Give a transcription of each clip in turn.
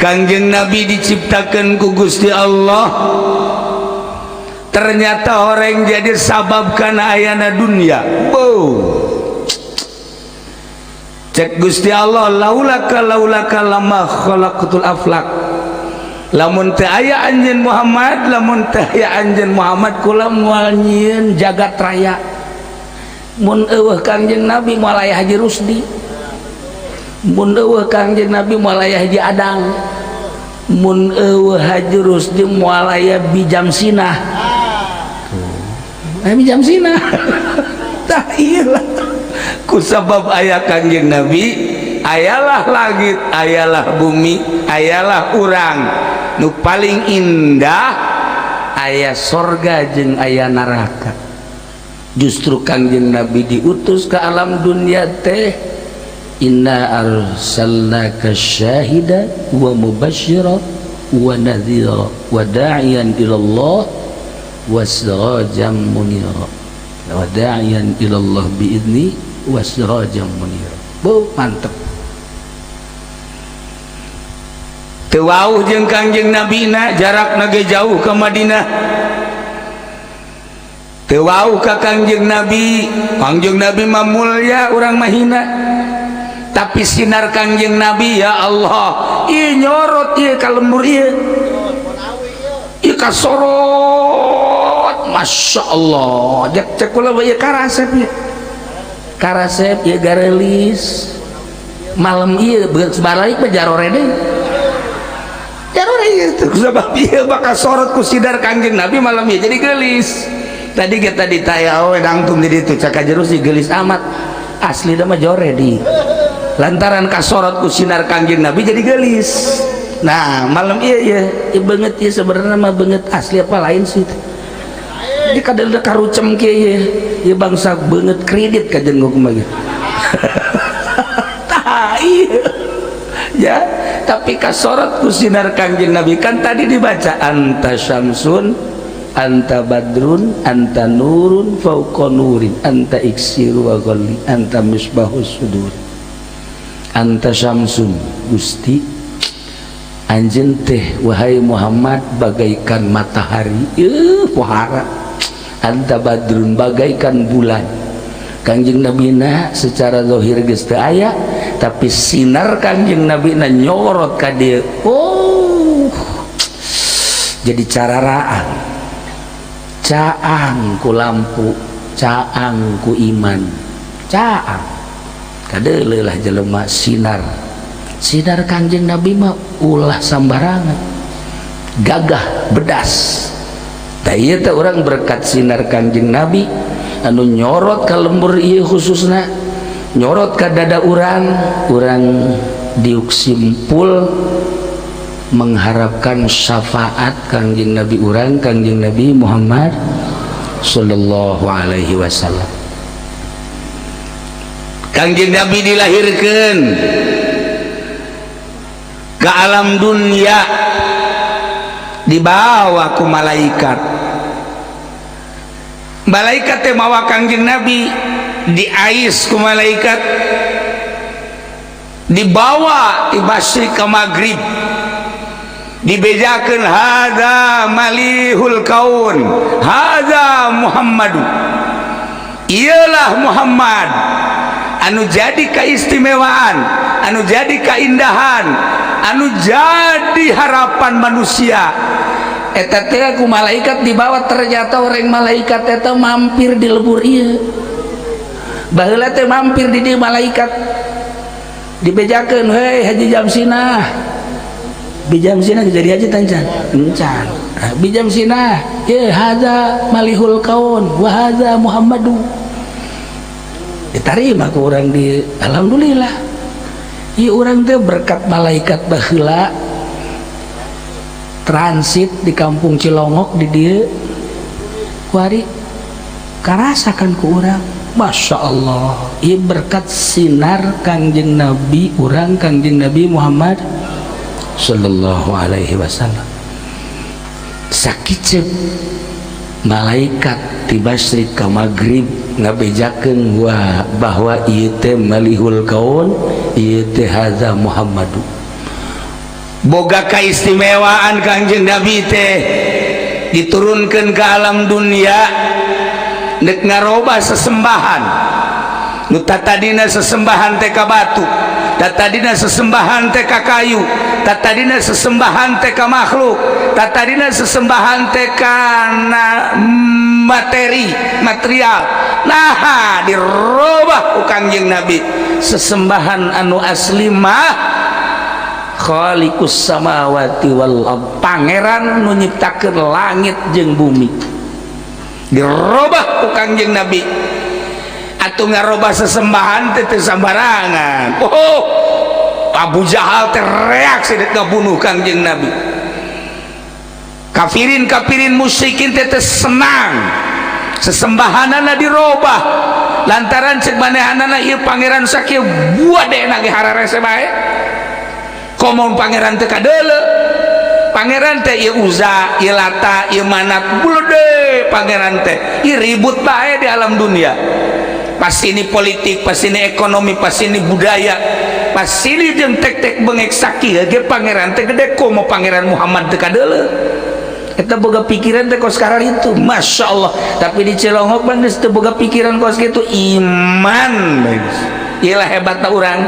Kangjeng Nabi diciptakan ku Gusti Allah, ternyata orang jadi sabab karena ayana dunia. Bow. Cek Gusti Allah, laulaka laulaka lama khalaqtul aflak. Lamun teu aya anjeun Muhammad, lamun teu aya anjeun Muhammad, kula moal nyieun jagat raya. Mun euweuh Kangjeng Nabi, moal aya Haji Rusdi. Mun euweuh Kangjeng Nabi, moal aya Haji Adang. Mun euweuh Haji Rusdi, moal aya Bijam Sinah. Aya Bijam Sinah. Tah, ieu lah ku sabab aya Kangjeng Nabi, ayalah langit, ayalah bumi, ayalah urang. Nu paling indah, aya sorga jeung aya neraka. Justru Kangjeng Nabi diutus ke alam dunia teh, inna arsalnaka syahida wa mubasyira wa nadhira wa da'iyan ilallah wa sirajan munira, wa da'iyan ilallah biidni wa sirajan munira. Bu, mantep. Teu wauh jeung Kangjeng Nabi na, jarakna ge jauh ke Madinah. Teu wauh ka Kangjeng Nabi. Kangjeng Nabi mah mulya, urang mah hina, tapi sinar Kangjeng Nabi, ya Allah, ieu nyorot ieu ka lembur ieu, ieu kasorot, Masya Allah. Cek cek kula ieu karasep, ieu karasep, ieu garelis malam ieu balik mah jarore deui, jarore ieu. Sebab ieu bakal sorot ku sinar Kangjeng Nabi malam ieu, jadi gelis. Tadi kita ditanya, "Oh, dangtung di ditu cak jerus gelis amat." Asli mah jore di lantaran kasorot ku sinar Kangjeng Nabi jadi gelis. Nah, malam iya iya iya banget ya. Sebenarnya mah banget asli apa lain sih di kadal karucem kieu ya ya bangsa banget kredit kajen kumaha. Tah, iya ya, tapi kasorot ku sinar Kangjeng Nabi. Kan tadi dibaca, anta syamsun, anta badrun, anta nurun fauqa nurin, anta iksiru wa ghalli, anta misbahus sudur. Anta syamsun, Gusti, anjeun teh, wahai Muhammad, bagaikan matahari, pohara. Anta badrun, bagaikan bulan. Kangjeng Nabina secara zahir geus teu aya, tapi sinar Kangjeng Nabina nyorot ka dieu. Oh, jadi cararaang, caang ku lampu, caang ku iman, caang kadeuleuh lah jelema. Sinar sinar Kangjeng Nabi mah ulah sambarangan, gagah bedas. Tah, ieu teh urang berkat sinar Kangjeng Nabi anu nyorot ka lembur ieu, khususna nyorot ka dada urang. Urang diuk simpul mengharapkan syafaat Kangjeng Nabi urang, Kangjeng Nabi Muhammad sallallahu alaihi wasallam. Kangjeng Nabi dilahirkan ke alam dunia, dibawa ku malaikat. Malaikat teh mawa Kangjeng Nabi, diais ku malaikat, dibawa di masyrik ke maghrib, dibejakeun, hadza malihul kaun, hadza Muhammadu. Iyalah Muhammad anu jadi keistimewaan, anu jadi keindahan, anu jadi harapan manusia. Eta teh ku malaikat dibawa. Ternyata orang malaikat eta mampir di lebur ieu. Baheula teh mampir di dieu malaikat, dibejakeun, "Hei, Haji Jamsinah." Bijam Sinah jadi haji tancan encan. Bijam Sinah ye, hadza malihul kaun wa hadza Muhammadu. Diterima ku urang di, alhamdulillah. Ieu urang teh berkat malaikat baheula transit di kampung Cilongok di dieu kuari, karasakan ku urang. Masya Allah, ieu berkat sinar Kangjeng Nabi urang, Kangjeng Nabi Muhammad sallallahu alaihi wasallam. Sakicep malaikat di masyrik ka maghrib ngabejakeun wa bahwa ieu teh malihul kaun, ieu teh hadza Muhammadu. Boga keistimewaan Kangjeng Nabi teh diturunkan ke alam dunia nek ngaroba sesembahan nu tadina sesembahan teh ka batu, tadina sesembahan teh ka kayu, tadina sesembahan teh ka makhluk, tadina sesembahan teh kana materi, material. Nah, dirobah ku Kangjeng Nabi, sesembahan anu asli mah Khaliqus samawati wal ard, pangeran nu nyiptakeun langit jeung bumi. Dirobah ku Kangjeng Nabi. Atuh ngarobah sesembahan teh teu sambarangan. Oh, Abu Jahal teh reaksi dek ngabunuh Kangjeng Nabi. Kafirin kafirin musyrikin teh teu senang sesembahanana dirobah, lantaran cek manehanana, ieu pangeran sakieu buat deh nage hararese bae. Komo pangeran teh kadeuleu, pangeran teh ieu Uza, ieu Lata, ieu Manat, bulede pangeran teh ieu ribut bae di alam dunia. Pasti ini politik, pasti ini ekonomi, pasti ini budaya, pasti ini jeung tek-tek bengek sakieu ge pangeran teh gede. Komo pangeran Muhammad teu kadeuleu. Eta boga pikiran teh kos sekarang itu, Masya Allah. Tapi di Cilongok bang geus teu boga pikiran kos kitu, iman bae. Iyalah hebatna urang,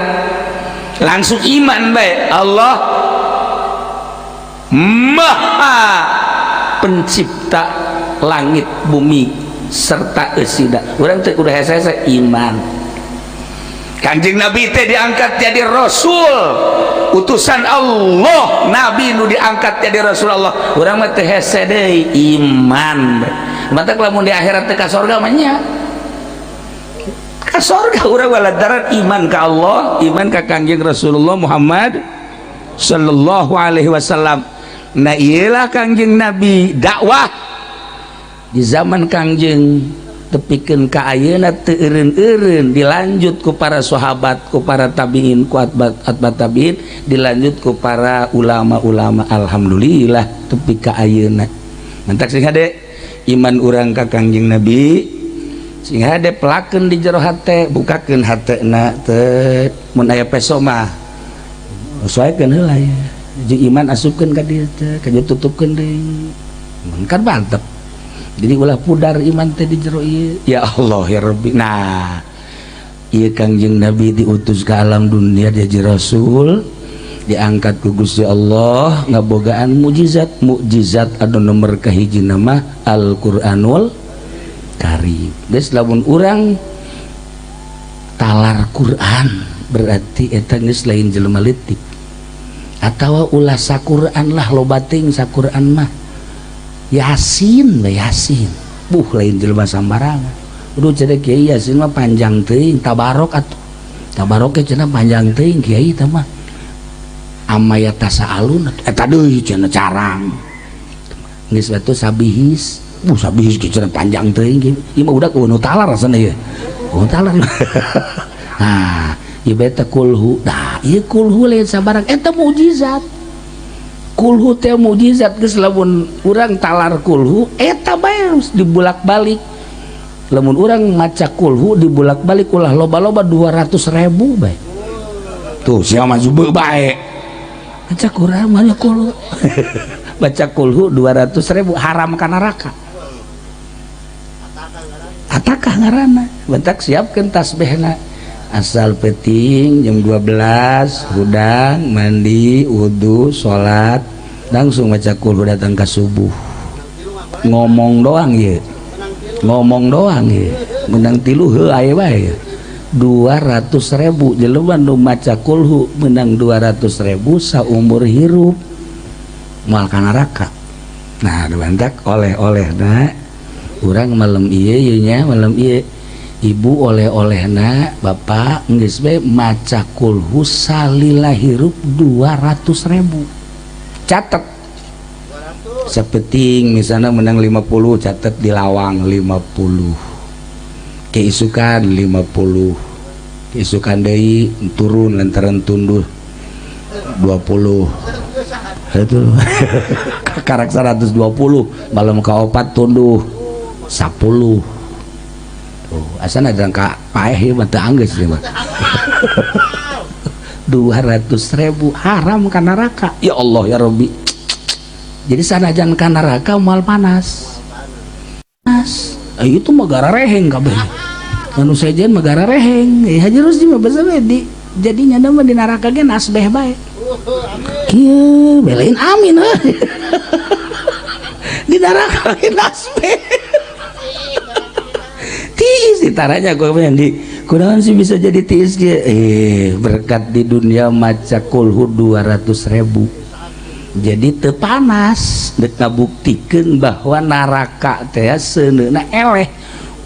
langsung iman bae. Allah Maha Pencipta langit bumi serta eusina. Urang teh kudu hese-hese iman. Kanjeng Nabi teh diangkat jadi rasul, utusan Allah. Nabi nu diangkat jadi rasul Allah, urang mah teh hese deui, iman. Matak lamun di akhirat teh ka sorga mah nya ka sorga urang, lantaran iman ka Allah, iman ka Kangjeng Rasulullah Muhammad sallallahu alaihi wasallam. Nah, iyalah Kangjeng Nabi dakwah di zaman Kangjeng tepikeun ka ayeuna teu eureun-eureun, dilanjut ku para sahabat, ku para tabiin, ku atba atba tabiin, dilanjut ku para ulama-ulama. Alhamdulillah tepi ka ayeuna. Mantak sing hade iman urang ka Kangjeng Nabi, sing hade pelakeun di jero hate, bukakeun hatena teh. Mun aya peso mah sesuaikeun heula ya, jeung iman asupkeun ka dieu teh, ka tutupkeun deui. Mun kan mantep, jadi ulah pudar iman teh di jero ieu. Ya Allah, ya Rabbi. Nah, ieu Kangjeng Nabi diutus ke alam dunia jadi rasul, diangkat ku Gusti Allah, ngabogaan mukjizat. Mukjizat anu nomor kahiji nama Al-Qur'anul Karim. Geus, lamun urang talar Quran berarti eta geus lain jelema leutik. Atawa ulah saquran lah, loba teuing saquran mah. Yasin we, Yasin buh lain jelema sambarangan. Udah cenah kiai, Yasin mah panjang teuing. Tabarok atuh, tabarok ge cenah panjang teuing, kiai, tah mah amaya tasaalun eta deui cenah carang. Geus batu sabihis, buh, sabihis ge cenah panjang teuing. Ieu mah udah kudu talar rasana ieu. Oh, talar. Nah, ieu beta kulhu. Nah, ieu kulhu lain sabarang, eta mukjizat. Kulhu teh mukjizat. Geus, lamun urang talar kulhu eta bae dibulak-balik, lamun urang maca kulhu dibulak-balik, ulah loba-loba, 200.000 bae. Tuh siapa maju bae baca Quran, baca kulhu, baca kulhu 200.000 haram ka neraka. Atakah ngaranna. Bentak siapkeun tasbihna, asal peting jam 12 hudang, mandi, wudhu, salat, langsung baca kulhu datang ke subuh. Ngomong doang ya, ngomong doang ya, menang tilu heuh aya bae 200.000. Jelema nu maca kulhu menang 200.000 saumur hirup moal ka neraka. Nah, bantak oleh-oleh. Nah, urang malam ieu ieu nya, malam ieu ibu oleh-olehna, bapak, geus bae maca kulhu salila hirup 200.000. Catet sapeting misalnya menang 50, catet di lawang 50, keisukan 50, keisukan deui turun lantaran tunduh 20 itu karak 120, malam kaopat tunduh 10. Oh, asana ada ka paeh ieu mah teu anggeus ieu mah. 200.000 haram ka neraka. Ya Allah ya Rabbi. Jadi sanajan ka neraka moal panas. Panas. Itu mah garareheng kabeh. Anu sejen mah garareheng. Haji Rusdi mah basa di jadi nyanda mah di neraka ge nasbeh bae. Kieu belain amin heuh. Di neraka ge nasbeh. Tiis ditaranya gua yang di kunaon sih bisa jadi tiis ge berkat di dunia maca kulhu 200.000 jadi teu panas dek ngabuktikeun bahwa neraka teh seuneuna eleh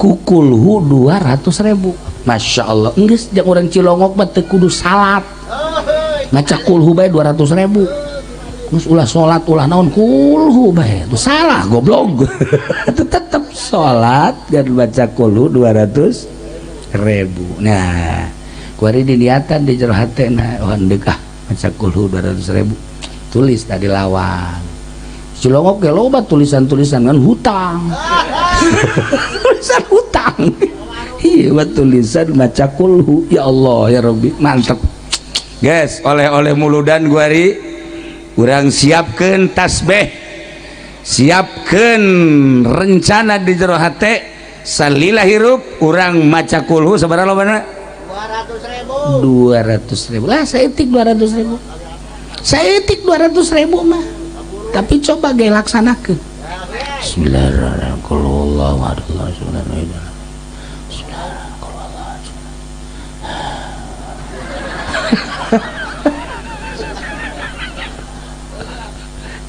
ku kulhu 200.000. Masya Allah, geus jeung urang Cilongok mah teu kudu salat, maca kulhu bae 200.000 geus, ulah salat ulah naon, kulhu bae. Itu salah goblok, tetep salat dan baca kulhu 200.000. Nah, kuari diniatan di jero hatena, oh ndek ah maca kulhu 200.000, tulis tadi lawang Cilongok ge loba tulisan-tulisan kan hutang, tulisan hutang. Iya, tulisan maca kulhu. Ya Allah ya Rabbi, mantep guys. Oleh-oleh muludan guari urang siapkeun tasbih, siapkeun rencana di jero hate, salila hirup urang maca kulhu sabaraha lobana? 200.000. 200.000 lah, saeutik 200.000, saeutik 200.000 mah, tapi coba ge laksanakeun. Bismillahirrahmanirrahim. Bismillahirrahmanirrahim. Bismillahirrahmanirrahim.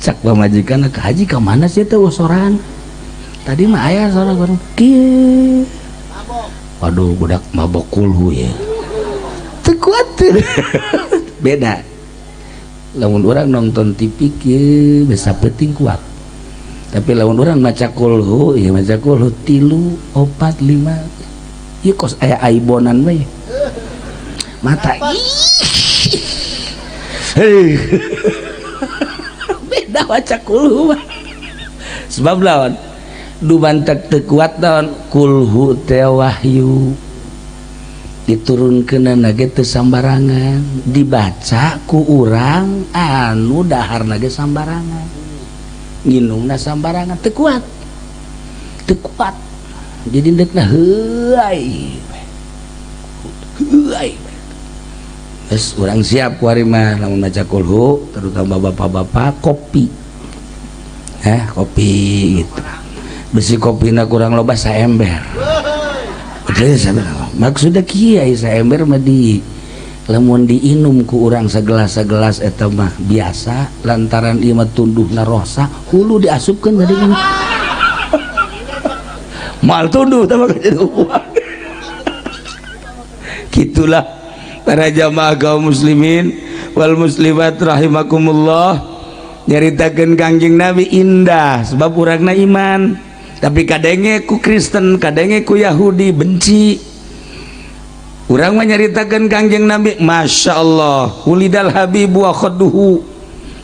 Cak pamajikan ke haji ke mana sih teh sorangan tadi mah aya sorang orang kieu. Waduh, budak mabok kulhu ya, teu kuat. Beda lamun orang nonton TV kieu bisa penting kuat, tapi lamun orang maca kulhu ya, maca kulhu tilu opat lima ieu kos aya aibonan we mata. Hei, beda maca kulhu mah, sebab lawan dumantek teu kuat naon, kulhu teh wahyu diturunkeun ge teu sambarangan, dibaca ku urang anu daharna ge sambarangan, nginumna sambarangan, teu kuat, teu kuat. Jadi deukna heuay heuay. Geus urang siap kuari mah lamun maca kulhu, terutama bapak-bapak, kopi, kopi gitu, besi kopina kurang loba saember. Maksudnya kiai saember mah di lamun diinum ku urang segelas-segelas eta mah biasa, lantaran ieu mah tunduhna rosa hulu diasupkeun tadi mal tunduh tah jadi uang. Gitulah para jamaah kaum muslimin wal muslimat rahimakumullah, nyaritakeun Kangjeng Nabi indah sebab urangna iman, tapi kadenge ku Kristen, kadenge ku Yahudi benci. Urang mah nyaritakeun Kangjeng Nabi, Masya Allah, wulidal habibu wa khadduhu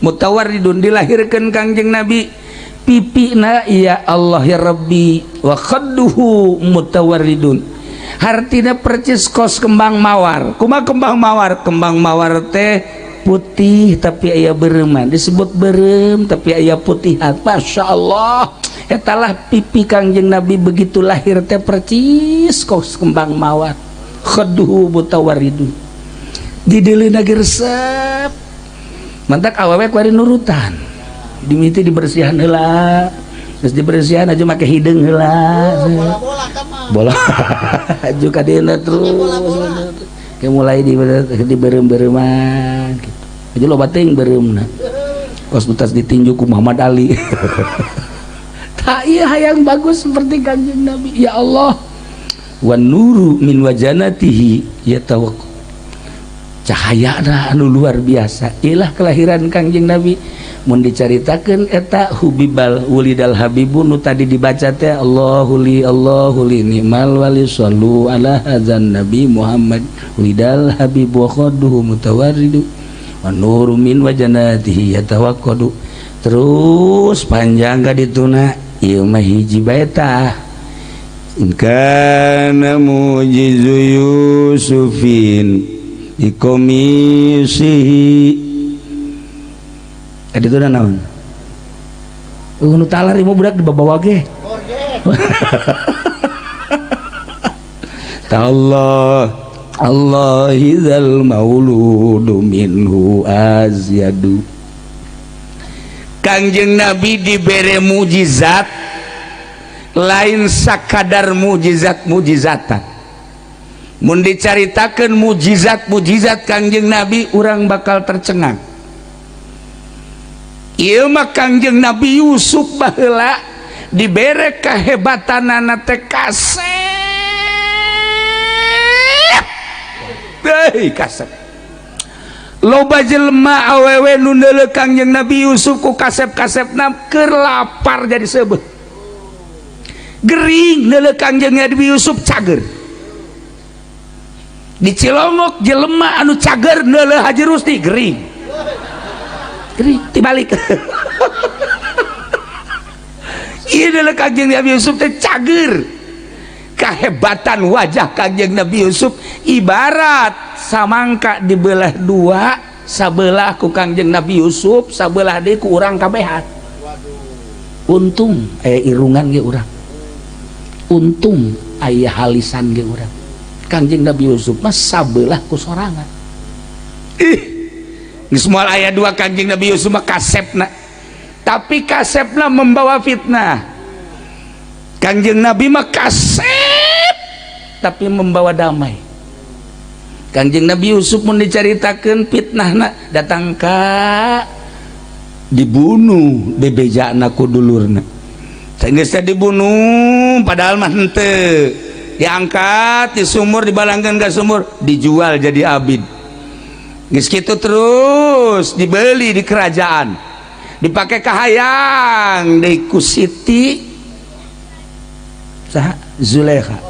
mutawarridun, dilahirkeun Kangjeng Nabi pipina, ya Allah ya Rabbi, wa khadduhu mutawarridun, hartina percis kos kembang mawar. Kumaha kembang mawar? Kembang mawar teh putih tapi aya bereuman, disebut berem tapi aya putihan. Masya Allah, etalah pipi Kangjeng Nabi begitu lahir teh percis kos kembang mawar, khadduhu mutawarridun, dideuleuna ge resep. Mantak awewe kuari nurutan, dimiti dibersihan heula, geus dibersihan aja make hideung heula. Bola-bola kan mah. Bola aju ka dieu terus kayak mulai di berem-bereman gitu aja, loba teuing beureumna kos utas ditinju ku Muhammad Ali. Tak iya hayang bagus seperti Kangjeng Nabi. Ya Allah, wan nuru min wajanatihi yatawakku, cahaya anu luar biasa ilah kelahiran Kangjeng Nabi. Mun dicaritakeun eta hubibal wulidal habibu nu tadi dibaca teh, Allahu li Allahu li ni'mal wali sallu ala hadzan nabi Muhammad wulidal habibu wa khadduhu mutawarridu wa nuru min wajanatihi yatawaqqadu, terus panjang ka dituna. Ieu mah hiji bae tah, in kana mujizu Yusufin Ikomisihi tadi itu naon? Nu talar ieu budak dibawa ge. Allah Allah idzal mauludu minhu azyadu. Kangjeng Nabi dibere mujizat lain sakadar mujizat mujizatan. Mun dicaritakeun mujizat mujizat Kangjeng Nabi urang bakal tercengang. Ieu mah Kangjeng Nabi Yusuf baheula dibere kehebatanana teh kasep. Deui kasep. Loba jelema awewe nu neuleuh Kangjeng Nabi Yusuf ku kasep-kasepna keur lapar jadi seubeuh. Gering neuleuh Kangjeng Nabi Yusuf cager. Di Cilongok jelema anu cager neuleuh Haji Rusdi gering. Gering tibalik. Ieu neuleuh Kangjeng Nabi Yusuf teh cager. Kehebatan wajah Kangjeng Nabi Yusuf ibarat samangka dibelah dua, sabelah ku Kangjeng Nabi Yusuf, sabelah deui ku urang kabehan. Untung aya irungan ge urang, untung aya halisan ge urang. Kangjeng Nabi Yusuf mah sabelah ku sorangan. Ih, geus moal aya dua Kangjeng Nabi Yusuf mah kasepna, tapi kasepna membawa fitnah. Kangjeng Nabi mah kasep tapi membawa damai. Kangjeng Nabi Yusuf mun dicaritakeun fitnahna datang ka dibunuh bebejana ku dulurna. Geus teh dibunuh padahal mah henteu, diangkat di sumur, dibalangkeun ka sumur, dijual jadi abid. Geus kitu terus dibeli di kerajaan, dipake kahayang deui ku Siti saha Zulaikha.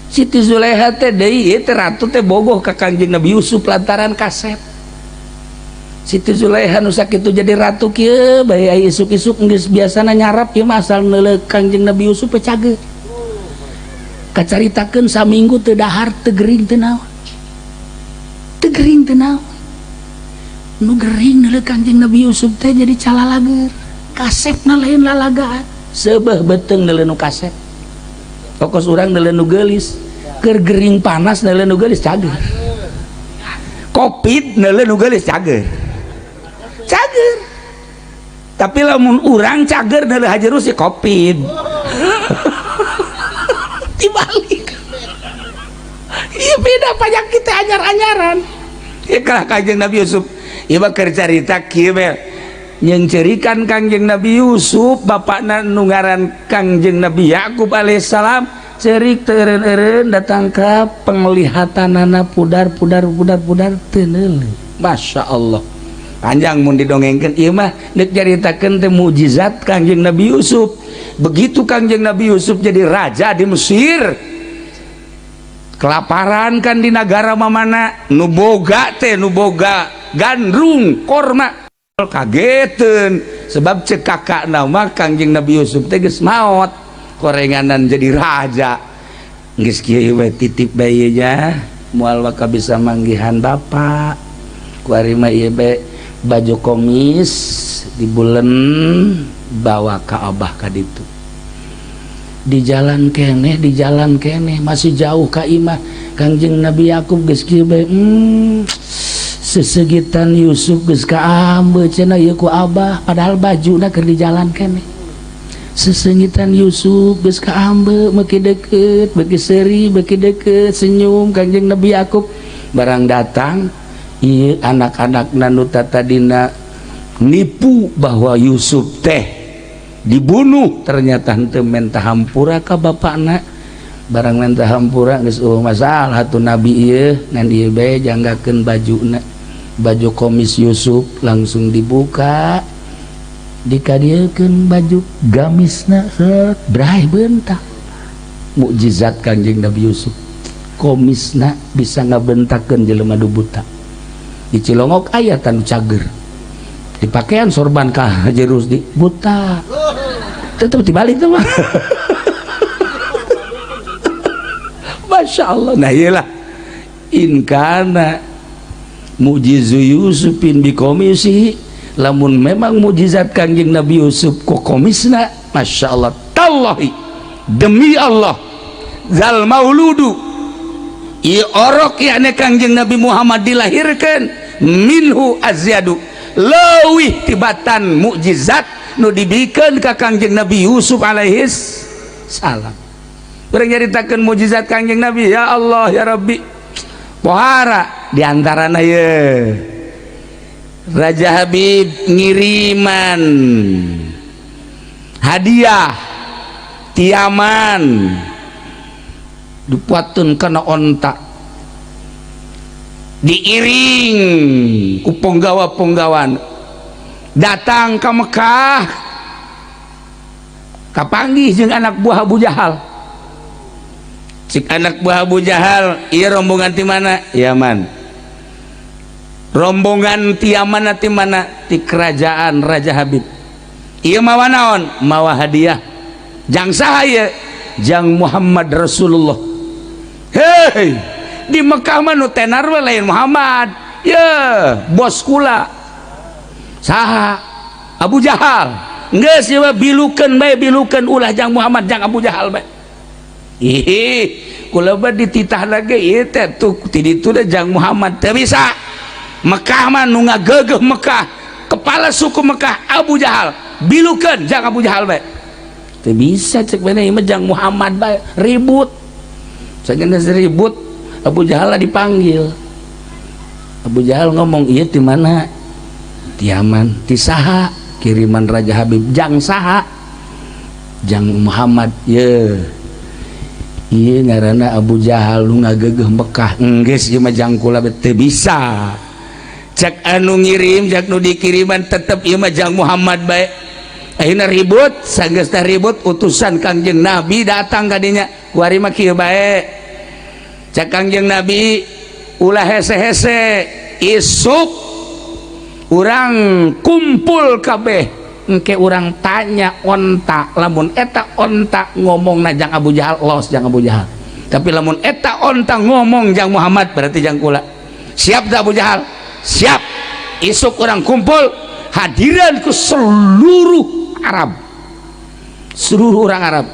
Siti Zulaikha teh deui ieu teh ratu teh bogoh ka Kangjeng Nabi Yusuf lantaran kasep. Siti Zulaikha nu sakitu jadi ratu kieu bae aya isuk-isuk geus biasana nyarap ieu mah asal neuleuh Kangjeng Nabi Yusuf teh cager. Kacaritakeun saminggu teu dahar teu gering teu naon. Teu gering teu naon. Nu gering neuleuh Kangjeng Nabi Yusuf teh jadi calalager. Kasepna lain lalagaan. Seubeuh beuteung neuleuh nu kasep. Pokos urang neuleuh nu geulis, keur gering panas neuleuh nu geulis cager. Covid neuleuh nu geulis cager. Cager. Tapi lamun urang cager neuleuh Haji Rusdi Covid. Dibalik. Ieu beda panyakit teh anyar-anyaran. Ieu kalah Kangjeng Nabi Yusuf. Ieu mah keur carita kieu we. Nyeungceurikan Kangjeng Nabi Yusuf bapakna nu ngaran Kangjeng Nabi Yakub alaihissalam cerik teu eureun-eureun datang ka penglihatanana pudar pudar pudar pudar teu neuleuh. Masya Allah, panjang mun didongengkeun ieu mah deuk caritakeun teh mukjizat Kangjeng Nabi Yusuf. Begitu Kangjeng Nabi Yusuf jadi raja di Mesir, kelaparan kan di negara mamana, nu boga teh nu boga gandrung korma kageteun sebab cek kakak nama Kangjeng Nabi Yusuf teh geus maot korenganan jadi raja. Geus kieu we titip bae nya moal waka bisa manggihan bapak kuari mah ieu bae baju komis dibulen bawa ka abah ka ditu. Di jalan keneh, di jalan keneh masih jauh ka imah Kangjeng Nabi Yakub geus kieu bae, sesegitan Yusuf geus kaambe cenah ieu ku abah padahal bajuna keur di jalan keneh. Sesengitan Yusuf geus kaambe beuki deukeut beuki seuri beuki deukeut senyum Kangjeng Nabi Yakub. Barang datang ieu anak-anak nu tadina nipu bahwa Yusuf teh dibunuh ternyata henteu menta hampura ka bapakna. Barang menta hampura geus eueuh masalah atuh nabi ieu ngan ieu bae janggakeun bajuna. Baju komis Yusuf langsung dibuka dikadiekeun baju gamisna set brai bentak. Mukjizat Kangjeng Nabi Yusuf, komisna bisa ngabentakeun jelema nu buta. Di Cilongok aya tanu cager dipakean sorban ka Haji Rusdi buta tetep dibalik tuh mah. Masya Allah. Nah iyalah In kana mujizu Yusufin biqamisi, lamun memang mujizat Kangjeng Nabi Yusuf ku komisna, Masya Allah, tallahi, demi Allah, zal mauludu, ieu orok, yakni Kangjeng Nabi Muhammad dilahirkan, minhu azyadu, leuwih tibatan mukjizat nu dibikeun ka Kangjeng Nabi Yusuf alaihis salam. Urang nyaritakeun mukjizat Kangjeng Nabi, ya Allah, ya Rabbi, pohara diantarana ye Raja Habib ngiriman hadiah ti Yaman, dipuatun kana onta, diiring ku penggawa-penggawan, datang ke Mekah, kapanggih jeung anak buah Abu Jahal. Cik anak buah Abu Jahal, "Iya, rombongan di mana?" "Yaman." "Rombongan ti mana?" "Ti mana?" "Ti kerajaan Raja Habib." "Iya, mawa naon?" "Mawa hadiah." "Jang saha ieu?" "Jang Muhammad Rasulullah." "Hei, di Mekah mah nu tenar we lain Muhammad ye, bos kula." "Saha?" "Abu Jahal." "Geus ieu mah bilukeun bae, bilukeun, ulah jang Muhammad, jang Abu Jahal bae." "Ih, kula mah dititah lagi ieu teh tuh ti ditu deh jang Muhammad." "Teu bisa. Mekah mah nu ngagegeuh Mekah, kepala suku Mekah Abu Jahal, bilukeun jang Abu Jahal bae." "Teu bisa," cek mana, "ieu mah jang Muhammad bae." Ribut. Sageuna ribut, Abu Jahal dipanggil. Abu Jahal ngomong, "Ieu ti mana?" "Ti Yaman." "Ti saha?" "Kiriman Raja Habib." "Jang saha?" "Jang Muhammad." "Ye, ieu ngaranna Abu Jahal nu ngagegeuh Mekah. Enggeus, ieu mah jang kula." "Teu bisa," cek anu ngirim, cek nu dikiriman, "tetep ieu mah jang Muhammad bae." Akhirnya ribut. Sanggeus ribut, utusan Kangjeng Nabi datang kadinya. "Kuari mah kieu bae," cek Kangjeng Nabi, "ulah hese-hese, isuk urang kumpul kabeh, engke urang tanya onta. Lamun eta onta ngomong na jang Abu Jahal, los jang Abu Jahal. Tapi lamun eta onta ngomong jang Muhammad, berarti jang kula. Siap tak, Abu Jahal?" "Siap." Isuk urang kumpul, hadiran ke seluruh Arab, seluruh orang Arab.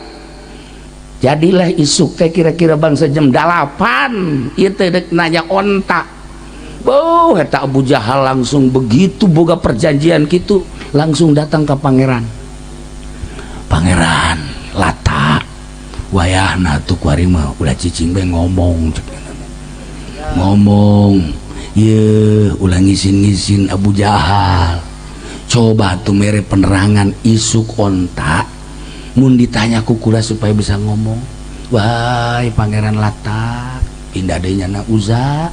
Jadilah isuk teh kira-kira bangsa jam 8 itu dek nanya onta. Oh, eta Abu Jahal langsung begitu boga perjanjian gitu, langsung datang ke pangeran, Pangeran Lata, "Wayahna tuh kuari mah ulah cicing bae, ngomong," cek ngomong, "ye, ulah ngisin-ngisin Abu Jahal. Coba tuh mere penerangan, isuk onta mun ditanya ku kula supaya bisa ngomong." "Wah, Pangeran Lata, pindah deui nyana Uza,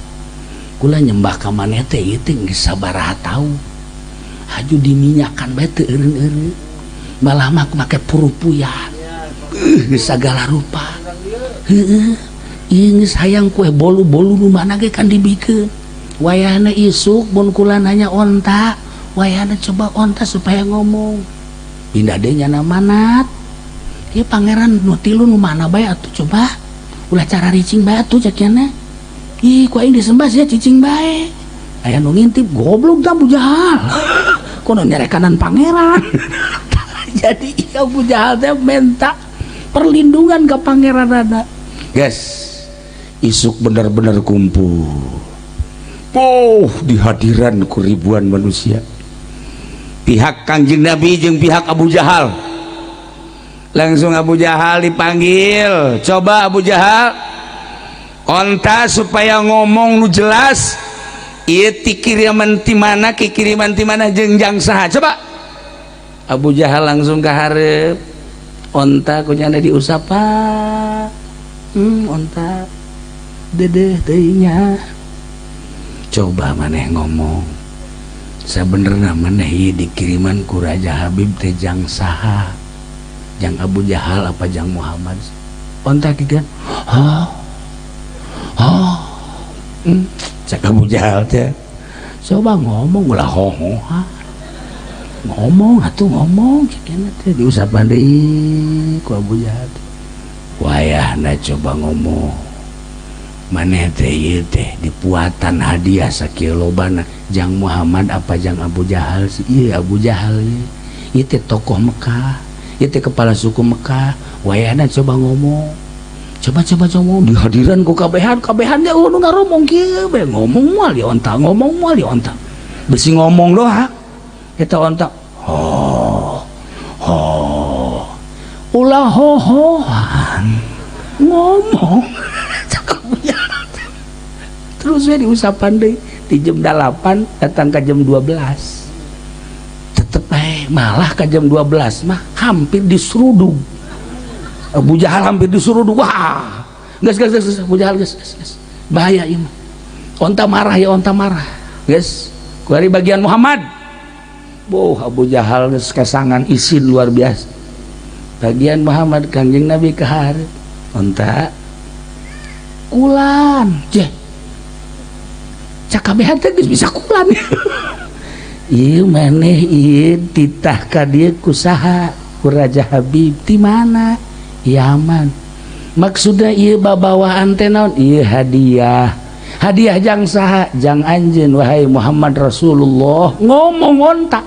kula nyembah ka maneh teh ieu teh geus sabaraha taun, haju diminyakan bae teu eureun-eureun, malah mah make purupuyan, geus sagala rupa. Heueuh, ieu geus hayang kue bolu-bolu nu mana ge kan dibikeun. Wayahna isuk mun kula nanya onta, wayahna coba onta supaya ngomong." Pindah deui nyana Manat, "Ieu pangeran nu tilu nu mana bae atuh, coba ulah cara ricing bae atuh," cek nyana. "Ih, ku aing disembah sia cicing bae." Aya nu ngintip, "Goblok tah Abu Jahal, kono nyarekanan pangeran." Jadi Abu Jahal teh minta perlindungan ke pangeran ada. Guys, isuk benar-benar kumpul. Oh, di hadiran ku ribuan manusia, pihak Kangjeng Nabi jeung pihak Abu Jahal. Langsung Abu Jahal dipanggil. "Coba, Abu Jahal, onta supaya ngomong nu jelas, ieu ti kiriman ti mana, kiriman ti mana, jeung jang saha, coba." Abu Jahal langsung ke hareup onta, ku nyana diusapan, "Onta, dedeh teuingnya, coba maneh ngomong sabenerna, maneh ieu dikiriman ku Raja Habib teh jang saha? Jang Abu Jahal apa jang Muhammad?" Onta kieu, "Oh, oh." Cek Abu Jahal teh, "Coba ngomong, ulah hoho, ngomong atuh, ngomong." Cek teh diusapan deui ku Abu Jahal teh. "Wayahna coba ngomong." Maneh teh ieu teh dipuatan hadiah sakieu lobana jang Muhammad apa jang Abu Jahal sih? Ieu Abu Jahal ieu. Ieu teh tokoh Mekah, ieu teh kepala suku Mekah. Wayahna coba ngomong. Coba coba coba di hadiran ku kabehan, kabehan ge nu ngaromong kieu bae, ngomong moal ya onta, ngomong moal ya onta. Besi ngomong doang. Eta onta. Oh. Oh. Ulah hohohan. Ngomong. Terus we diusapan deui di jam 8 datang ke jam 12, tetep malah ke jam 12 mah hampir diseruduk Abu Jahal, hampir diseruduk. Wah, geus geus geus, Abu Jahal, geus geus geus, bahaya ieu mah, onta marah ya, onta marah, geus kuari bagian Muhammad. Boh, Abu Jahal geus kesangan isin luar biasa. Bagian Muhammad, Kangjeng Nabi ka hareup, onta kulan jeh, cakabehan teh geus bisa kulan. Ieu maneh ieu titah ka dieu ku saha? Ku Raja Habib. Ti mana? Yaman. Maksudna ieu babawaan teh naon? Ieu hadiah. Hadiah jang saha? Jang anjeun, wahai Muhammad Rasulullah. Ngomong onta,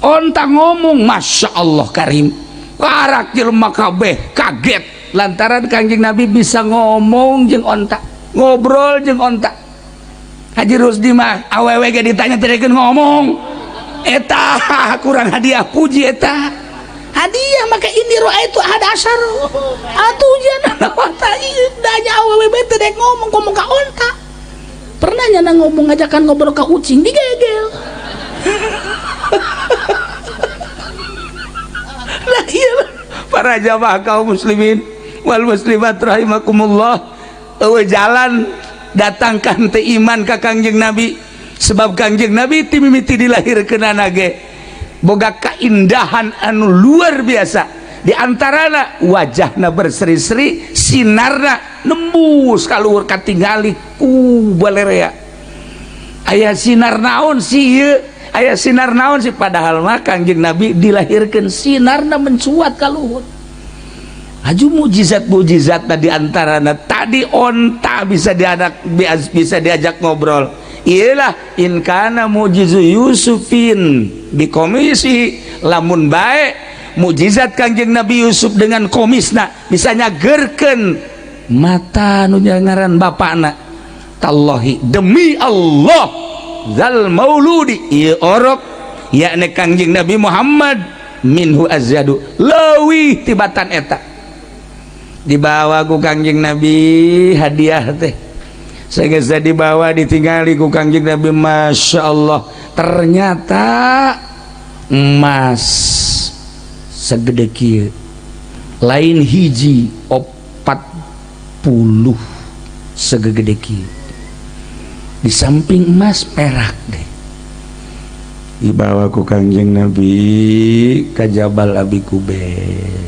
onta ngomong, Masya Allah Karim. Karak jelema kabeh kaget lantaran Kangjeng Nabi bisa ngomong jeung onta, ngobrol jeung onta. Haji Rusdi mah awewe ge ditanya teu ngomong. Eta kurang hadiah, puji eta hadiah. Maka ini itu ada asar atuh ujian onta ieu danya awewe bae teu dek ngomong, ngomong ka onta. Pernah nyana ngomong, ngajakan ngobrol ka ucing, digegel. Lah iya, para jamaah kaum muslimin wal muslimat rahimakumullah, eueuh jalan datangkan teh iman ka Kangjeng Nabi, sebab Kangjeng Nabi ti mimiti dilahirkeunana ge boga kaindahan anu luar biasa. Di antarana wajahna berseri-seri, sinarna nembus ka luhur, katingali ku balerea. Aya sinar naon sih ieu? Aya sinar naon sih? Padahal mah Kangjeng Nabi dilahirkeun sinarna mencuat ka luhur. Aju mujizat mujizat tadi antarana tadi onta bisa dianak, bisa diajak ngobrol. Iyalah, in kana mujizu Yusufin bi komisi, lamun baik mujizat Kangjeng Nabi Yusuf dengan komisna bisa nyagerkeun mata nu ngaran bapakna, tallahi, demi Allah, zal mauludi, ieu orok, yakni Kangjeng Nabi Muhammad, minhu azyadu, leuwih tibatan eta. Dibawa ku Kangjeng Nabi hadiah teh. Sehingga dibawa, ditinggali ku Kangjeng Nabi, Masya Allah, ternyata emas segede kieu, lain hiji, 40 segede kieu. Di samping emas, perak deh. Dibawa ku Kangjeng Nabi ke Jabal Abi Kubes.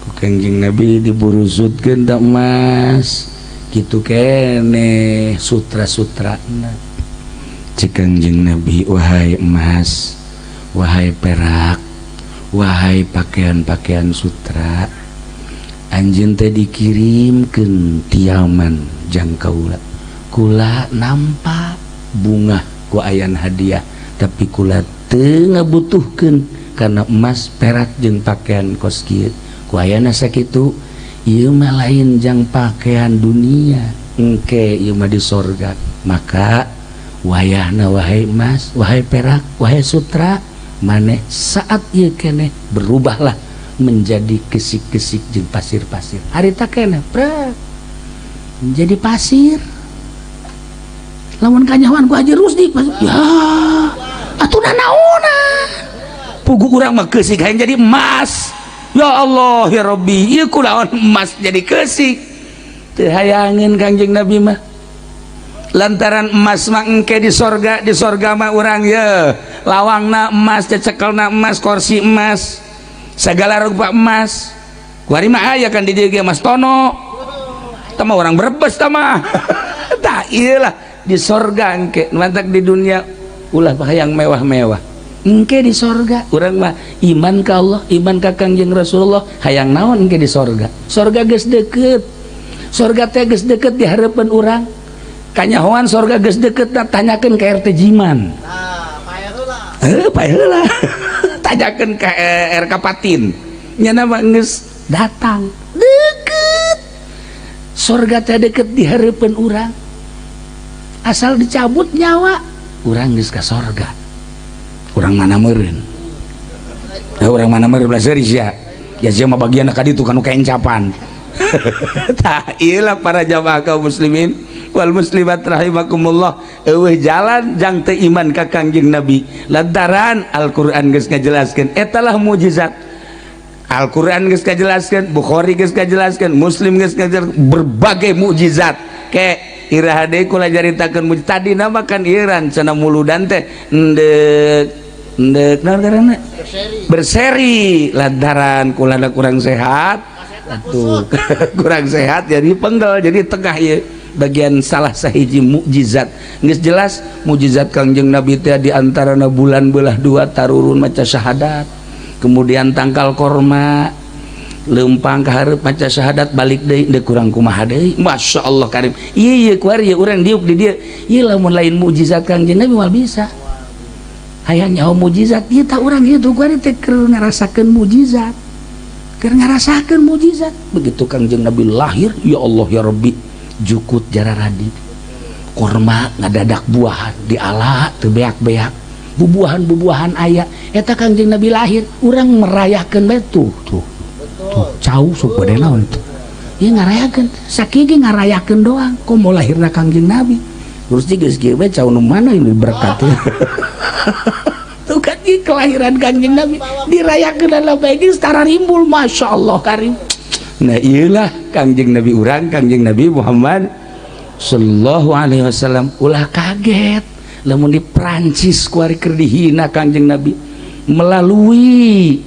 Ku Kangjeng Nabi diburusutkeun tak emas gitu kene, sutra-sutrana. Cek Kangjeng Nabi, "Wahai emas, wahai perak, wahai pakaian-pakaian sutra, anjeun teh dikirimkeun ti Yaman jang kaula. Kula nampak bungah ku ayan hadiah, tapi kula teu ngabutuhkeun karena emas, perak jeung pakaian kos kieu. Ku ayana sakitu ieu mah lain jang pakaian dunia, engke ieu mah di sorga. Maka wayahna, wahai emas, wahai perak, wahai sutra, maneh saat ieu keneh berubahlah menjadi kesik-kesik jeung pasir-pasir." Harita keneh prek menjadi pasir. Lamun kanyahoan ku Haji Rusdi, ya atuh nanaonan, puguh urang mah keusik hayang jadi emas. Ya Allah ya Rabbi, ieu kulaon emas jadi keusik? Teu hayangeun Kangjeng Nabi mah, lantaran emas mah engke di sorga. Di sorga mah urang ye lawangna emas, cecekelna emas, kursi emas, segala rupa emas. Kuari mah aya kan di dieu ge Mas Tono, tah mah orang Brebes tah mah. Tah iyalah, di sorga engke. Mantak di dunia ulah hayang mewah-mewah, engke di sorga. Urang mah iman ka Allah, iman ka Kangjeng Rasulullah, hayang naon engke di sorga? Sorga geus deket. Sorga teh geus deket di hareupeun urang. Kanyahoan sorga geus deket, tanyakeun ka RT Jiman. Nah, payah heula. Eh, paeh heula. Tanyakeun ka RK Patin. Nya mah geus datang. Deket. Sorga teh deket di hareupeun urang. Asal dicabut nyawa, urang geus ka sorga. Urang mana meureun? Ya, urang mana meureun, belah seuris ya. Ya sia mah bagian ka ditu kanu kencapan. Tah, iyalah para jamaah kaum muslimin wal muslimat rahimakumullah, euweuh jalan jang teu iman ka Kangjeng Nabi, lantaran Al-Qur'an geus ngajelaskeun eta lah mukjizat. Al-Qur'an geus ngajelaskeun, Bukhari geus ngajelaskeun, Muslim geus ngajelaskeun berbagai mukjizat. Ke iraha deui kula caritakeun mukjizat tadi nama kan iran cenah muludan teh endek endek naon ngaranna? Berseri. Berseri, lantaran kula kurang sehat. Atuh, kurang sehat jadi penggel, jadi tengah ya bagian salah sahiji mukjizat. Geus jelas mukjizat Kangjeng Nabi teh di antarana bulan belah dua, tarurun maca syahadat, kemudian tangkal korma lempang ka hareup maca syahadat, balik deui, deuk kurang kumaha deui. Masya Allah karim, ieu ieu kuari ieu urang diuk di dieu ieu, lamun lain mukjizat Kangjeng Nabi moal bisa hayang nyaho mukjizat ieu. Tah, urang kitu kuari teh keur ngarasakeun mukjizat, keur ngarasakeun mukjizat. Begitu Kangjeng Nabi lahir, ya Allah ya Rabbi, jukut jararadi, korma ngadadak buahan, diala teu beak-beak, bubuahan-bubuahan aya. Eta Kangjeng Nabi lahir, urang merayakeun bae. Tuh tuh tuh, cau sok bade naon tuh ieu, ngarayakeun sakieu ge, ngarayakeun doang. Komo lahirna Kangjeng Nabi terus geus kieu bae, cau nu mana ini berkat tuh kan. Ieu kelahiran Kangjeng Nabi dirayakeun dalam bae geus tararimbul. Masya Allah karim. Nah, iyalah Kangjeng Nabi urang, Kangjeng Nabi Muhammad Sallallahu Alaihi Wasallam. Ulah kaget lamun di Prancis kuari keur dihina Kangjeng Nabi melalui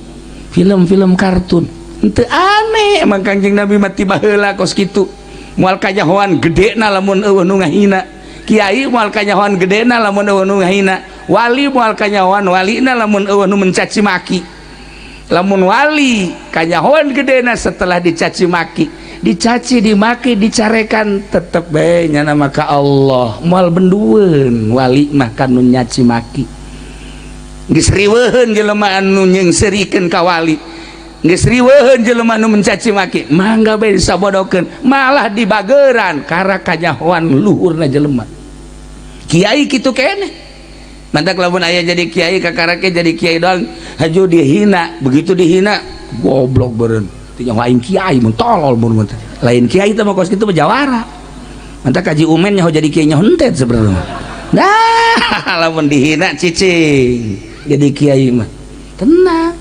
film-film kartun. Henteu aneh, emang Kangjeng Nabi mati baheula kos kitu. Moal kanyahoan gedena lamun euweuh nu ngahina. Kiai moal kanyahoan gedena lamun euweuh nu ngahina. Wali moal kanyahoan walina lamun euweuh nu mencaci maki. Lamun wali kanyahoan gedena setelah dicaci maki, dicaci dimaki, dicarekan, tetep bae nyana maka Allah moal bendueun. Wali mah kanu nyaci maki geus riweuheun, jelema anu nyeungseurikeun ka wali geus riweuheun, jelema anu mencaci maki mangga bae disabodokeun, malah dibageran karena kanyahoan luhurna jelema. Kiai kitu keneh. Mantak lamun aya jadi kiai kakarake jadi kiai doang, haju dihina, begitu dihina, goblok beureun teu nyaho aing kiai, mun tolol mun lain kiai teh mah kos kitu mah jawara. Mantak kaji umen nyaho jadi kiai nyaho entet sebenarnya. Nah, lamun dihina cicing jadi kiai mah tenang,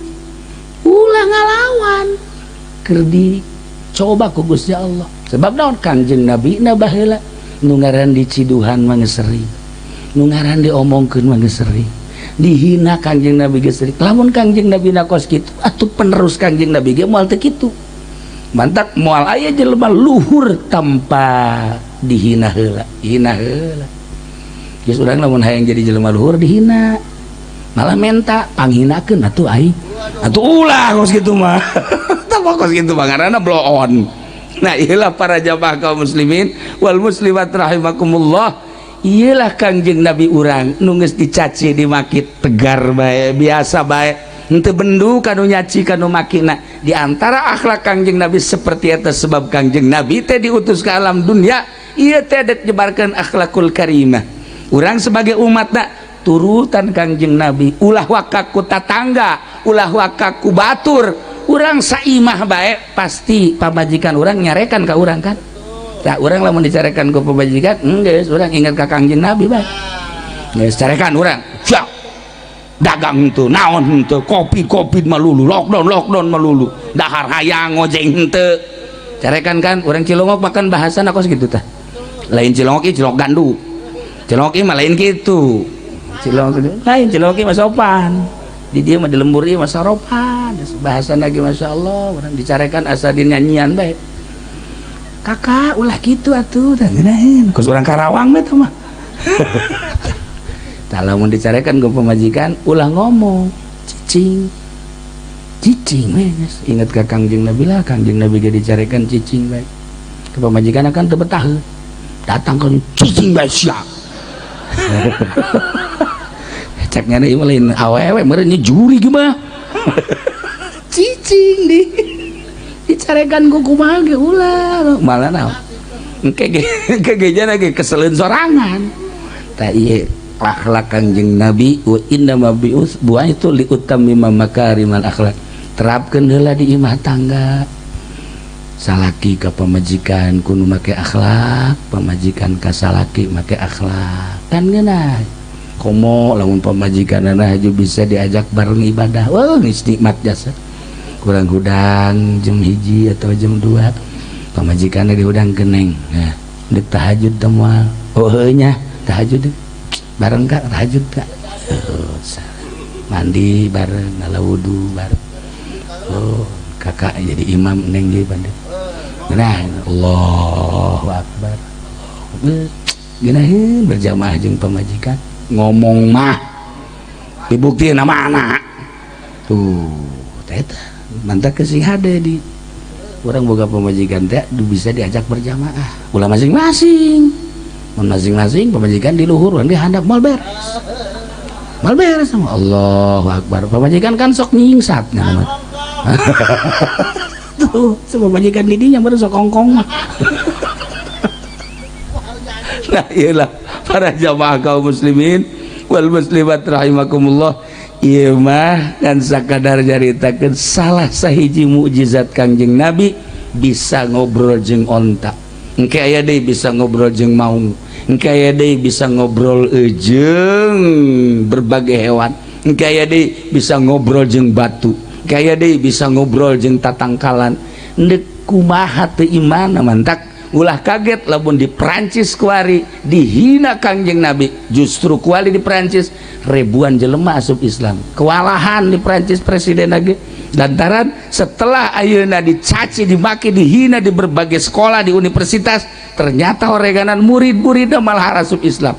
ulah ngalawan, keur dicoba ku Gusti Allah. Sebab naon? Kangjeng Nabi na baheula nu ngaran diciduhan mah geus sering, nu ngaran diomongkeun mah geus sering, dihina Kangjeng Nabi geus sering. Lamun Kangjeng Nabi na kos kitu, atuh penerus Kangjeng Nabi ge moal teu kitu. Mantak moal aya jelema luhur tanpa dihina heula, hina heula. Geus, urang lamun hayang jadi jelema luhur dihina, malah menta panghinakeun atuh aing atuh. Ulah kos kitu mah, tah kos kitu mah ngaranna bloon. Nah, iyalah para jamaah kaum muslimin wal muslimat rahimakumullah, iyalah Kangjeng Nabi urang nu geus dicaci dimaki tegar bae, biasa bae, henteu bendu kanu nyaci kanu makina. Di antara akhlak Kangjeng Nabi seperti eta, sebab Kangjeng Nabi teh diutus ke alam dunia ieu teh dek nyebarkeun akhlakul karimah. Urang sebagai umatna turutan Kangjeng Nabi, ulah waka ku tatangga, ulah waka ku batur. Urang saimah bae pasti pamajikan urang nyarekan ka urang kan. Tah, urang lamun dicarekan ku pamajikan, geus urang ingat ka Kangjeng Nabi bae. Geus carekan urang siap dagang henteu naon henteu, kopi-kopi melulu, lockdown lockdown melulu, dahar hayang ngojeng henteu, carekan kan. Urang Cilongok makan bahasa kos gitu tah. Lain Cilongok ieu, Cilongok gandu. Cilongok ieu mah lain kitu. Cilongok lain, Cilongok ieu mah sopan. Di dieu mah, di lembur ieu mah saropan bahasa lagi. Masya Allah, urang dicarekan asa dinyanyian bae, "Kakak, ulah gitu atuh." Tah ngeunaheun kos urang Karawang mah tah mah. Tah, lamun dicarekan ku pamajikan ulah ngomong, cicing cicing we geus. Ingat ka Kangjeng Nabi lah, Kangjeng Nabi ge dicarekan cicing bae. Ke pamajikan akan teu betah. Datang ke cicing bae sia. Cek nyana ieu mah lain awewe meureun nya juri mah. Cicing di dicarekan ku kumaha ge ulah malah naon. Engke ge engke ge jana ge keseleun sorangan. Tah ieu akhlak Kangjeng Nabi wa inna ma bi'us buaitu li utammima makarimal akhlak. Terapkeun heula di imah tangga. Salaki ka pamajikan kudu make akhlak, pamajikan ka salaki make akhlak. Kan ngeunah. Komo lamun pamajikanana haju bisa diajak bareng ibadah. Wah, geus nikmat jasa. Kurang hudang jam 1 atau jam 2. Pamajikanna dihudangkeun neng. Nah, deuk tahajud teh moal. Oh heuh nya, tahajud deh. Bareng kak tahajud kak. Oh, mandi bareng, ngala wudu bareng. Oh, kakak jadi imam neng jadi bandit. Nah, Allahu Akbar. Geunaheun berjamaah jeung pamajikan. Ngomong mah dibuktiin sama anak. Tuh, eta mantap ke si hade di orang boga pamajikan teh bisa diajak berjamaah. Ulah masing-masing. Mun masing-masing pamajikan di luhur, urang di handap moal beres. Moal beres sama Allahu Akbar. Pamajikan kan sok nyingsat nya. Tuh, sama pamajikan di dinya baru sok kongkong mah. Nah, iyalah para jamaah kaum muslimin wal muslimat rahimakumullah. Ieu mah dan sakadar nyaritakeun salah sahiji mukjizat Kangjeng Nabi bisa ngobrol jeung onta. Engke aya deui bisa ngobrol jeung maung. Engke aya deui bisa ngobrol jeung berbagai hewan. Engke aya deui bisa ngobrol jeung batu. Engke aya deui bisa ngobrol jeung tatangkalan. Ndek kumaha teu iman mantak ulah kaget lamun di Prancis kuari dihina Kangjeng Nabi. Justru kuari di Prancis ribuan jelema asup Islam. Kewalahan di Prancis presiden lagi lantaran setelah ayeuna dicaci, dimaki, dihina di berbagai sekolah, di universitas, ternyata oreganan murid-muridnya malah asup Islam.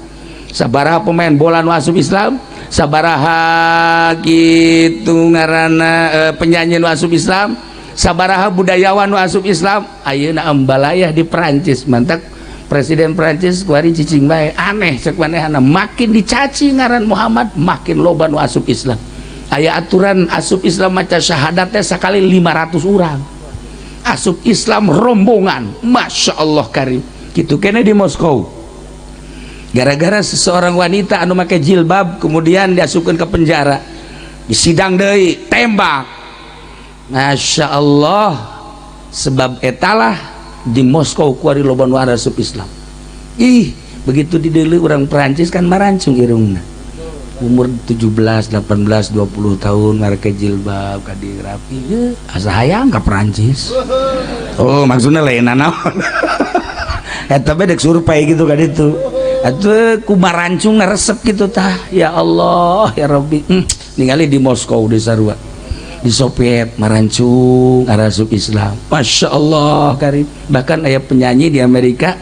Sabaraha pemain bola nu asup Islam, sabaraha gitu ngaranna penyanyi nu asup Islam, sabaraha budayawan nu asup Islam. Ayeuna ambalayah di Perancis. Mantak presiden Perancis kuari cicing bae aneh cek manehna, makin dicaci ngaran Muhammad makin loba nu asup Islam. Aya aturan asup Islam maca syahadat teh sakali 500 orang asup Islam rombongan. Masya Allah karim. Gitu kene di Moskow gara-gara seseorang wanita anu make jilbab kemudian diasupkan ke penjara, disidang deui, tembak. Masya Allah, sebab etalah di Moskow kuari loba nu asup Islam. Ih, begitu dideuleu orang Perancis kan marancung irungna, umur 17, 18, 20 tahun make jilbab kadi rapi, asa hayang ka Perancis. Oh, maksudnya lain naon eta bae dek survei gitu kan itu atuh ku marancung resep gitu tah. Ya Allah ya Rabbi, ningali di Moskow di sarua di Soviet marancung arasup Islam. Masya Allah karim. Bahkan aya penyanyi di Amerika,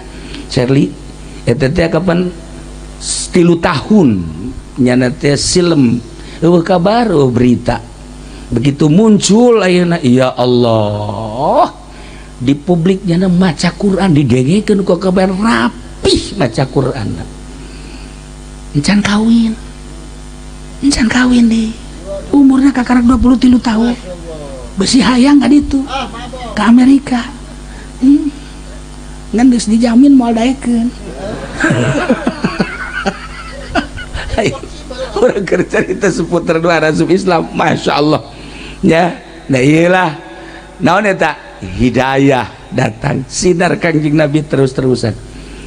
Charlie eta teh, kapan 3 tahun nyana teh silem, eueuh kabar, eueuh berita. Begitu muncul ayeuna, ya Allah, di publik nyana maca Quran didengekeun ku kabar, rapih maca Quran. Encan kawin, encan kawin deh, umurnya kakarak 23 tahun. Besi hayang kan itu ke Amerika, Ngan geus dijamin moal daekeun. Orang kerja kita seputar dua asup Islam. Masya Allah ya. Nah, iyalah naon eta hidayah datang sinar Kangjeng Nabi terus-terusan.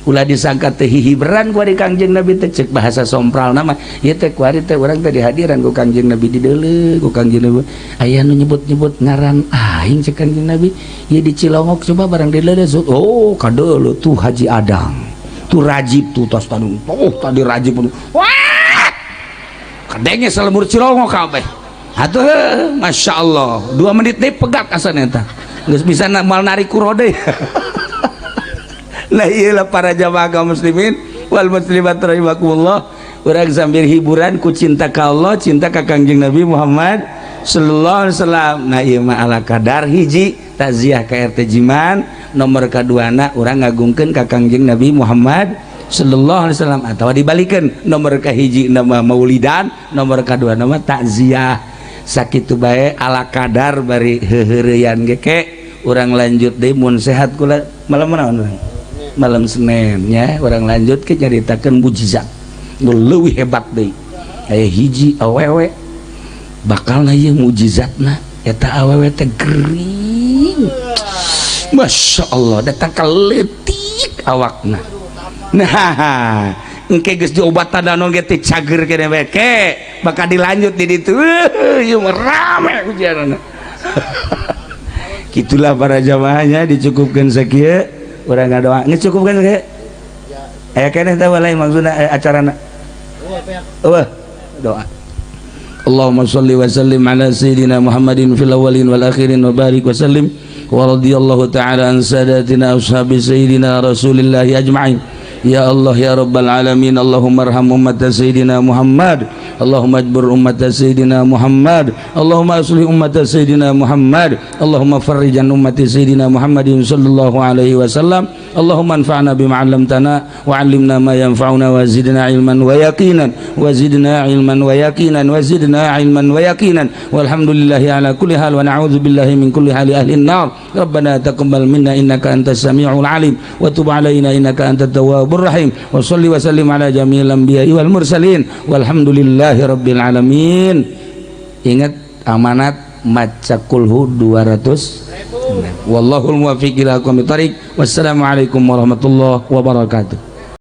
Ulah disangka teh hihiberan ku ari Kangjeng Nabi teh. Cek bahasa sompral nama ieu teh, kuari teh urang teh dihadiran ku Kangjeng Nabi, dideuleu ku Kangjeng Nabi, aya nu nyebut-nyebut ngaran aing. Cek Kangjeng Nabi, ieu di Cilongok coba barang dideuleu. Oh, kadeuleu tuh Haji Adang tuh, Rajib tuh, tos tadi, oh tadi Rajib, wah kadenge salembur Cilongok kabeh atuh. Masya Allah, 2 menit deh pegat asana eta geus bisa mal narik kurode. Nah, iyalah para jamaah kaum muslimin wal muslimat rahimakumullah, urang sambil hiburan ku cinta ka Allah, cinta ka Kangjeng Nabi Muhammad. sallallahu alaihi wasallam. Nah, ieu mah ala kadar hiji takziah ka RT Jiman, nomor kaduana urang ngagungkeun ka Kangjeng Nabi Muhammad sallallahu alaihi wasallam, atau dibalikeun, nomor kahiji nama maulidan, nomor kadua nama takziah. Sakitu bae ala kadar, bari heuheureyan ge. Ke urang lanjut deui mun sehat kula malam naon urang? Malam Senin nya urang lanjut ke nyaritakeun mujizat nu leuwih hebat deui. Aya hiji awewe bakal na ieu mujizatna, eta awewe teh gering, Masya Allah, datang ka leutik awakna. Nah, engke geus diobatan naon ge teh cager keneh bae. Ke bakal dilanjut di ditu. Ieu mah rame ujianna. Gitulah para jamaahnya, dicukupkan sakieu urang ngadoa. Geus cukupkan sakieu, aya keneh teh walai maksudna acarana. Wah, doa. اللهم صل وسلم على سيدنا محمد في الأولين والآخرين وبارك وسلم، ورضي الله تعالى عن ساداتنا أصحاب سيدنا رسول الله أجمعين. يا الله، يا رب العالمين، اللهم ارحم أمة سيدنا محمد، اللهم اجبر أمة سيدنا محمد، اللهم أصلح أمة سيدنا محمد، اللهم فرج عن أمة سيدنا محمد صلى الله عليه وسلم. اللهم انفعنا بما علمتنا وعلمنا ما ينفعنا وزدنا علما ويقينا، وزدنا علما ويقينا، وزدنا علما ويقينا. والحمد لله على كل حال، ونعوذ بالله من كل حال أهل النار. ربنا تقبل منا إنك أنت السميع العليم، وتب علينا إنك أنت التواب الرحيم، وصل وسلم على جميع الأنبياء والمرسلين، والحمد لله رب العالمين. Ingat amanat maca kulhu 200. Wallahul muwaffiq ila aqwamit thariq. Wassalamualaikum warahmatullahi wabarakatuh.